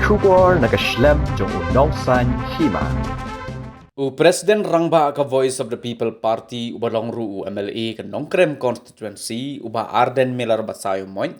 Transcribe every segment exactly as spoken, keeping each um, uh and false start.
Khubor na ka shlem jong u Nongsaiñ Hima. U President Rangbah ka Voice of the People Party uba long ruh u M L A ka Nongkrem Constituency, u Bah Ardent Miller Basaiawmoit,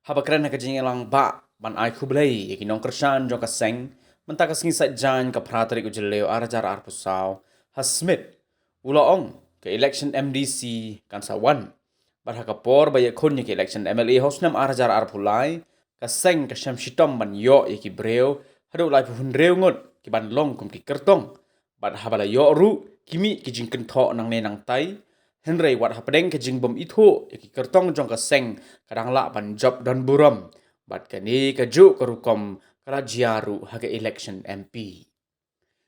haba kren ha ka jingïalang bah ban ai khublei ïa ki nongkyrshan jong ka seng mynta ka sngi Saitjaiñ ka phra tarik u Jylliew ar hajar arphew saw ha Smit, u la ong ka election M D C kan sa wan. Bad ha ka por ba ïakhun ïa ka election M L A ha u snem ar hajar arphew lai, ka seng ka shem shitom ban ïoh ïa ki briew haduh laiphew hynriew ngut ki ban long kum ki kyrtong. Bad haba la ïoh ruh, ki mih ki jingkynthoh nangne nangtai. Hynrei wat hapdeng ka jingbym ithuh ïa ki kyrtong jong ka seng, ka dang lah ban jop don burom. Bad kane kajuh ka rukom ka la jia ruh ha ka election M P.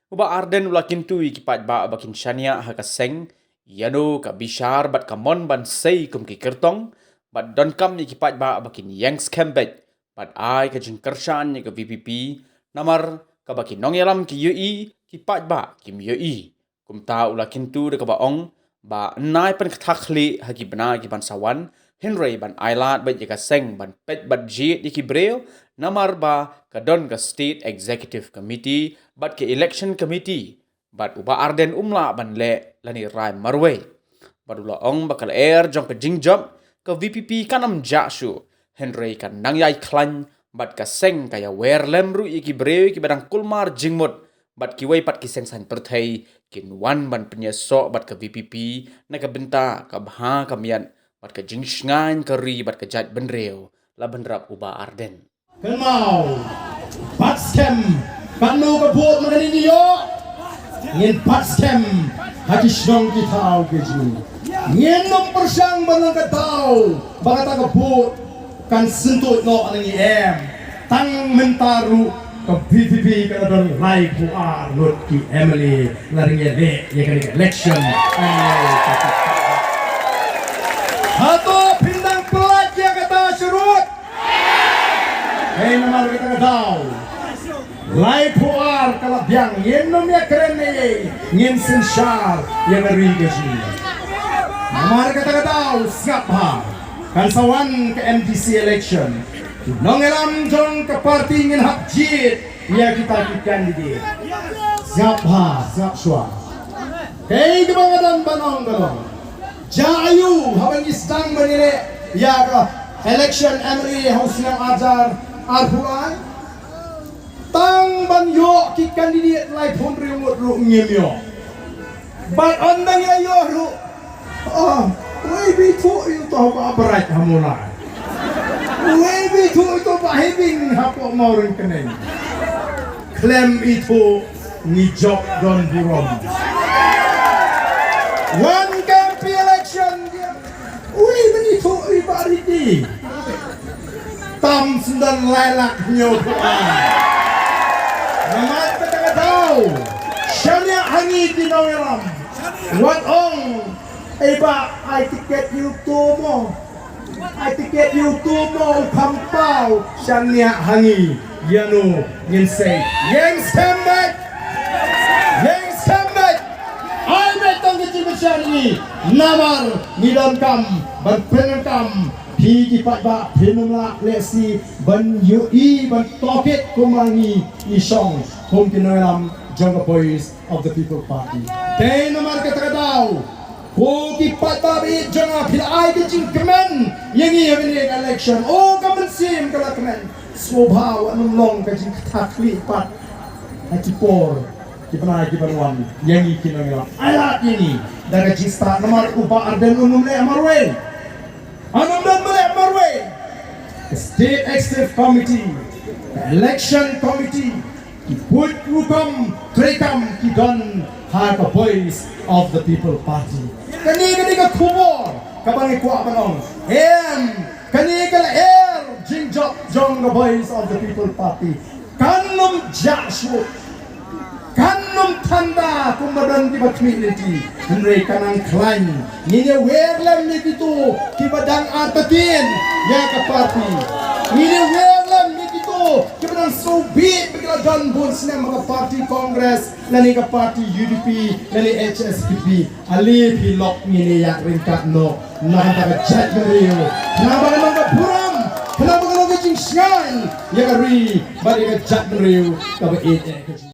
U Bah Ardent u la kyntu ïa ki paidbah ba kin shaniah ha ka seng ïa no ka bishar bad ka mon ban sei kum ki kyrtong, bad donkam ïa ki paidbah ba kin ïeng skhem beit bad ai ka jingkyrshan ïa ka V P P, namar kaba ki nongïalam ki ïohi, ki paidbah kim ïohi. Kumta u la kyntu da kaba ong ba yn ai pynkthah khlieh ha ki bnai ki ban sa wan, hynrei ban ailad beit ïa ka seng ban peit bad jied ïa ki briew, namar ba ka don ka State Executive Committee bad ka Election Committee, bad u Bah Ardent um lah ban leh lane rai marwei. Bad u la ong ba ka lyer jong ka jingjop ka V P P kan ym jah shuh, hynrei kan nang ïai khlaiñ, bad ka seng ka ïawer lem ruh ïa ki briew kiba dang kulmar jingmut, bad kiwei pat ki seng saiñ pyrthei kin wan ban pynïasoh bad ka V P P na ka bynta ka bha ka miat bad ka jingshngaiñ ka ri bad ka jaitbynriew. La bynrap u Bah Ardent. Kynmaw, bat skhem, katno ka vote ma kane ngi ïoh, ngin bat skhem ha ki shnong ki thaw ki jong ngi. Ngin ym pyrshang ban long ka daw ba kata ka vote kan syntuid noh na ngi, em. Tang mynta ruh ka V P P ka la don laiphew ar ngut ki M L A la dang ïaleh ïa kane ka election. Hato phin dang pyllait ïa kata shuh ruh? Hei, namar kata ka daw laiphew ar ka la biang, ngin ym ïakren ei ei, ngin synshar ïa ka ri ka jong ngi. Namar kata ka daw, sngap bha, kan sa wan ka M D C election. Ki nongïalam jong ka party ngin hap jied ïa kita ki candidate. Sngap bha, sngap shuwa. Kaei kaba nga don ban ong ka long, jia aiu haba ngi sdang ban ïaleh ïa ka election M L A ha u snem ar hajar arphew lai? Tang ban ïoh ki candidate laiphew hynriew ngut ruh ngim ïoh. Bad ynda ngi la ïoh ruh, oh, wei ba ithuh ito ba bright ha Mawlai, wei ba ithuh ito ba heh beiñ hapoh Mawryngkneng. Khlem ithuh ngi jop don burom. Wan ka M P election, wei ba ithuh i Bah Riti, tam shen don lai lak hynñiewphew ar. Namar kata ka daw, shaniah ha ngi ki nongïalam. Wat ong, ei bah, ai tiket ïa uto mo, ai tiket ïa uto mo u kham paw. Shaniah ha ngi, ïa no ngin sei? Ïeng skhem beit, ïeng skhem beit. Ai beit tang ka jingpyrshah ngi, namar ngi donkam ban pyndonkam. Phi ki paidbah phin ym lah lehse ban ïohi ban tohkit kumba ngi, ngi shong kum ki nongïalam jong ka Voice of the People Party. Te namar kata ka daw, ko ki paidbah ba ïeit jong nga, phi la ai ka jingkmen ïa ngi ha kane ka election. O, ka mynsiem ka la kmen. Sngewbha wat nym long ka jingkthah khlieh pat ha ki por ki bnai ki ban wan ïa ngi ki nongïalam. Ailad ïa ngi da ka jingstad, namar u Bah Ardent un ym leh marwei. Un ym don ban leh marwei. Ka State Executive Committee, ka Election Committee, ki buit rukom treikam ki don ha ka Voice of the People Party. Kane, kane ka khubor kaba ngi kwah ban ong. Em, kane ka lyer jingjop jong ka Voice of the People Party. Kan ym jah shuh, kan ym thanda kumba don kiba khmih lynti, hynrei kan nang khlaiñ. Ngin ïawer lem ïa kito kiba dang entertain ïa ka party. Ngin ïawer lem ïa kito kiba dang sngewbha ba ki la don bun snem ha ka party Congress, lane ka party U D P, lane H S P P. Ale phi lok, ngin ïa ïaid ryngkat noh na ka bynta ka jaitbynriew, khnang ba ka long ka burom, khnang ba ka long ka Sngewbha ïa ka ri bad ïa ka jaitbynriew kaba ïeit eh.